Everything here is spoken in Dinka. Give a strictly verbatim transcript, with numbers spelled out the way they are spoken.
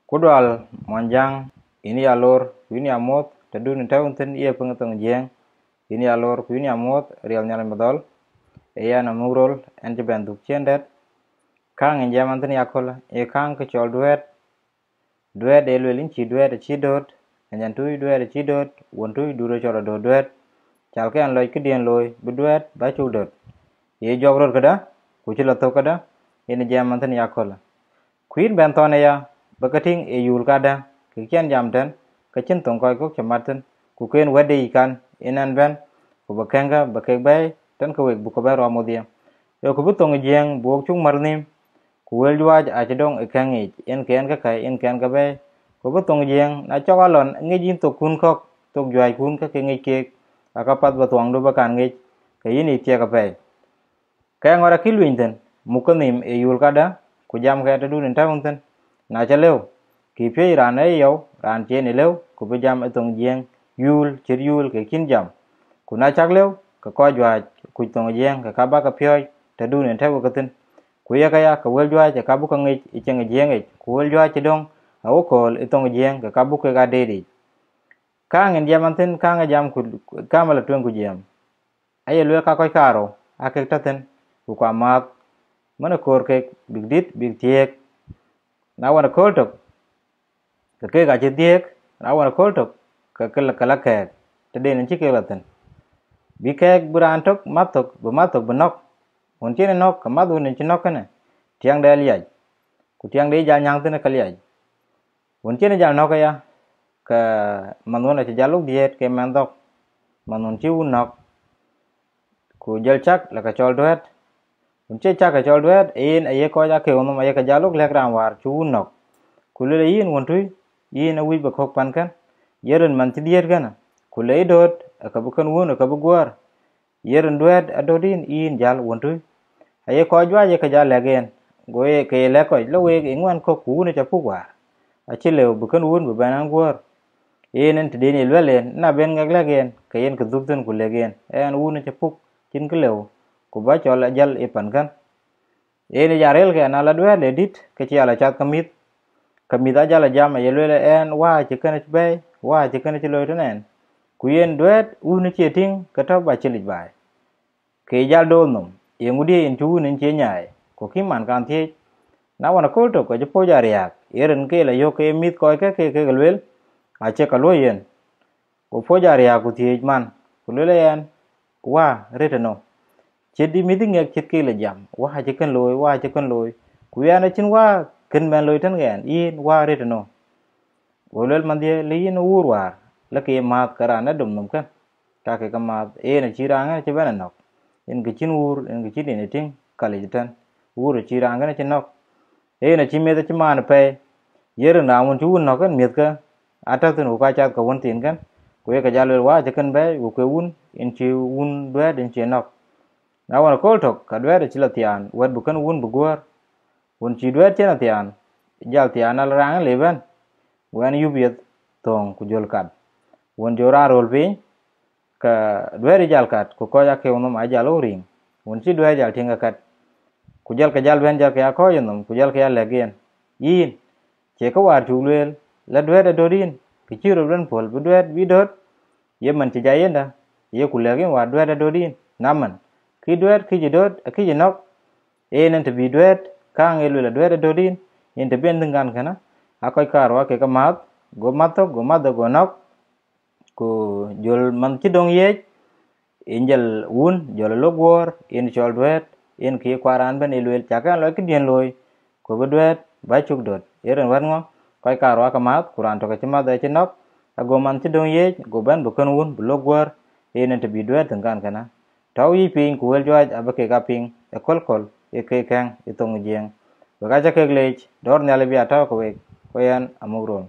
Ku dual, Muɔnyjäŋ, yïn ya lor ku yïn ya muɔ̈th tɛ̈dun tɛ̈ wën thïn ye piŋ thoŋ Jiëëŋ. Yïn ya lor ku yïn ya muɔ̈th riɛl Nhialic Madhɔl. Ee yɛn Amuk Rol, ɣɛn cï bɛ̈n dhuk ciëën dɛ̈t. Kääŋ yen jiɛɛm ɣɛn thïn yakölë, ee kääŋ kë cɔl duɛ̈ɛ̈t. Duɛ̈ɛ̈t ee lueel yïn cï duɛ̈ɛ̈t acï dööt, anyan tui duɛ̈ɛ̈t acï dööt, wën tui dut ë cɔl adööt duɛ̈ɛ̈t. Calkë ɣɛn lɔc këdiɛ̈n looi bï duɛ̈ɛ̈t bä cuk dööt. Ye jɔk röt këdë, ku cï lɔ thök këdë, yen jiɛɛm ɣɛn thïn yakölë. Ku yïn bɛ̈n thɔ̈n aya, bä ke tïŋ ë yuul kadä, kë cïn jam tɛ̈n, ke cïn thoŋ kɔc kɔ̈k cï mat thïn, ku kën wɛ̈tde yic kan, yen ɣɛn bɛ̈n, ku bä kɛ̈ŋkë bä kek bɛ̈ɛ̈i tënë ke wek buk ke bɛ̈n rɔm wodhie. Ee ku bï thoŋ Jiëëŋ bï wok cuk mär nhïïm, ku wël juëc acï döŋ ë kɛ̈ŋ yiic, yen kën ke käi, yen kën ke bɛ̈ɛ̈i. Ku bï thoŋ Jiëëŋ, na cɔk alɔn ŋic yïn thokkun kɔ̈k, thok juëckun ke ke ŋic keek, aka path bä thuɔŋdu bä kan ŋic, ke yïn yic thiɛk apɛi. Kë ŋɔ̈t akï luny thïn, mukkë nhïïm ë yuul kadä, ku jamkë tɛ̈dun tɛ̈ wën thïn. Na ca lëu, kë piöc raan ë yɔu, raan cïn ë lëu, ku bï jam ë thoŋ Jiëëŋ, yuul, cït yuul kë cïn jam. Ku na cäk lëu, ke kɔc juëc kuc thoŋ Jiëëŋ ke ka bäk ke piɔ̈ɔ̈c tɛ̈dun tɛ̈ wek ke thïn. Ku ye këya, ke wël juëc ë ka buk ke ŋic ë ciɛɛŋ Jiëëŋ yic, ku wël juëc cï döŋ aɣökööl ë thoŋ Jiëëŋ ke ka buk kek aa deet yic. Kääŋ yen jiɛɛm ɣɛn thïn, kääŋ ë jam ku, kääŋ ë la tueŋ ku jiɛɛm. Aye lueel ka kɔc karou, aa kek tɔ̈ thïn, ku kua määth, mën ë koor kek bïk dït bïk thiëëk. Na wën akööl tök, ke keek acï dhiëëk, na wën akööl tök, ke ke la, ke la kɛ̈ɛ̈k, tɛ̈den cï kek la thïn. Bï kɛ̈ɛ̈k bï raan tök mäth thök, bï mäth thök bï nɔ̈k. Wën cïn ë nɔ̈k, ke mäth wën cï nɔ̈k kënë, tiɛŋde aliac. Ku tiɛŋde jal nyääŋ thïn ke liac. Wën cïn jal nɔ̈k aya, ke manh wën acï jal lok dhiëët ke mɛnh dhɔ̈k. Manh wën cï wun nɔ̈k, ku jɔl cak la ke cɔl duɛ̈ɛ̈t. Wën cï cak ke cɔl duɛ̈ɛ̈t, yen aye kɔc akeu nhom aye ke jal lok lɛ̈k raan wäär cï wun nɔ̈k. Ku lueel yïn wën tui, yïn awïc bä kɔ̈k pan kën, ye rin manh cï dhiëët kënë, ku le yï dööt, ë ke bï kën wun ë ke bï guäär. Ye rin duɛ̈ɛ̈t adöt yïn, yïn jäl wën tui. Aye kɔc juëc ye ke jal lɛ̈k yen, go ye ke ye lɛ̈k kɔc, la week ë ŋuɛ̈n kɔ̈k ku wun ë ca puk wäär. Acï lëu bï kën wun bï bɛ̈n ɣɛn guäär. Yen yen tɛ̈den ye luɛl yen, na ben ŋɛk lɛ̈k yen, ke yen ke dhuk thïn ku lëk yen, ɣɛn wun ë ca puk, cïn kë lëu, ku bä cɔl ajäl ë pan kën. Yen ë jal rëër ke na la duɛ̈ɛ̈t le dït, ke cï jal a cath ke mïth. Ke mïth aa jal a jam aye lueel ɣɛn, wä acï kënë cï bɛ̈ɛ̈i, wä acï kënë cï looi tënë ɣɛn. Ku yen duɛ̈ɛ̈t wun ë cie tïŋ, ke tɔ̈ bä cï lic baai. Ke jal dool nhom, yeŋö dië yen cï wun yen cie nyaai, ku kï man kan thiëëc. Na wën akööl tök, ke cï puɔ̈c a riääk, ye rin ke la yök ke mïth kɔckë ke kek lueel, acie ka luɔ̈i yen. Go puɔ̈c a riääk ku thiëëc man, ku lueel ɣɛn, wä, rëët ënɔ. Cït dï mïth ŋɛk cït ke la jam, wä acï kën looi, wä acï kën looi. Ku ɣɛn acïn wä kën bɛ̈n looi tënë ɣɛn, yïn wä rëët ënɔ. Go lueel manhdië, le yïn wuur wäär, la ke ye määth ke raan ë dom nhom kën. Ka ke ke määth, yen acï raan ŋɛn acï bɛ̈n ë nɔ̈k. Yen ke cïn wuur, yen ke cïn yen ë tïŋ, kalic ëtɛ̈n. Wuur acï raan kën acï nɔ̈k. Yen acï miëth acï maan apɛi. Ye rin raan wën cï wun nɔ̈k kën miëthke, atɔ̈ thïn ku ka cath ke wën thiin kën. Ku ye ke jal lueel wä acï kën bɛ̈ɛ̈i, ku ke wun, yen cï wun duɛ̈ɛ̈t yen cie nɔ̈k. Na wën akööl tök, ke duɛ̈ɛ̈t acï la thiaan, wɛ̈t bï kën wun bï guäär. Wën cï duɛ̈ɛ̈t cïn a thiaan, jal thiaan na la raan ŋɛn le bɛ̈n. Wën yup yeth thöŋ ku jɔl kat. Wën jɔ raan röl piny, ke duɛ̈ɛ̈t ë jal kat, ku kɔc akeu nhom aa jal ɣok riŋ. Wën cï duɛ̈ɛ̈t jal tïŋ ke kat, ku jɔlkë jal bɛ̈n jɔlkë ya kɔ̈ɔ̈c ë nhom, ku jɔlkë ya lɛ̈k yen, yïn, cie kë wäär cuk lueel, la duɛ̈ɛ̈t adöt yïn, kë cï röt bɛ̈n puɔ̈l bï duɛ̈ɛ̈t bï döt? Ye man cï jai yendä, ye ku lɛ̈k yïn wäär duɛ̈ɛ̈t adöt yïn? Na man, kï duɛ̈ɛ̈t kï cï döt, akï cï nɔ̈k. Yen yen të bï duɛ̈ɛ̈t, kääŋ ë lueel aduɛ̈ɛ̈t adöt yïn, yen të ben dhïn kan kënë, aa kɔc kaarou aa kek ke määth, go määth thök, go määth thök, go nɔ̈k. Ku jɔl man cï döŋ yiëëc, yen jɔl wun, jɔl ë lok guöör, yen cɔl duɛ̈ɛ̈t, yen kë ye kuat raan bɛ̈n ye lueel, cakë ɣɛn lɔc këdiɛ̈n looi, ku bï duɛ̈ɛ̈t bä cuk döt. Ye rin wɛ̈t ŋö, kɔc kaarou aa ke määth, ku raan tök acï määth acï nɔ̈k, ago man cï döŋ yiëëc, go bɛ̈n bï kën wun bï lok guöör, yen yen të bï duɛ̈ɛ̈t thïn kan kënë. Tɔ̈u yic piny, ku wël juëc abï kek aa piŋ ëköölkööl, ë kek kɛ̈ŋ ë thoŋ ë Jiëëŋ. Wek aca kek leec, dɔ̈ɔ̈r Nhialic bï a tɔ̈u ke wek, ku ɣɛn Amuk Rol.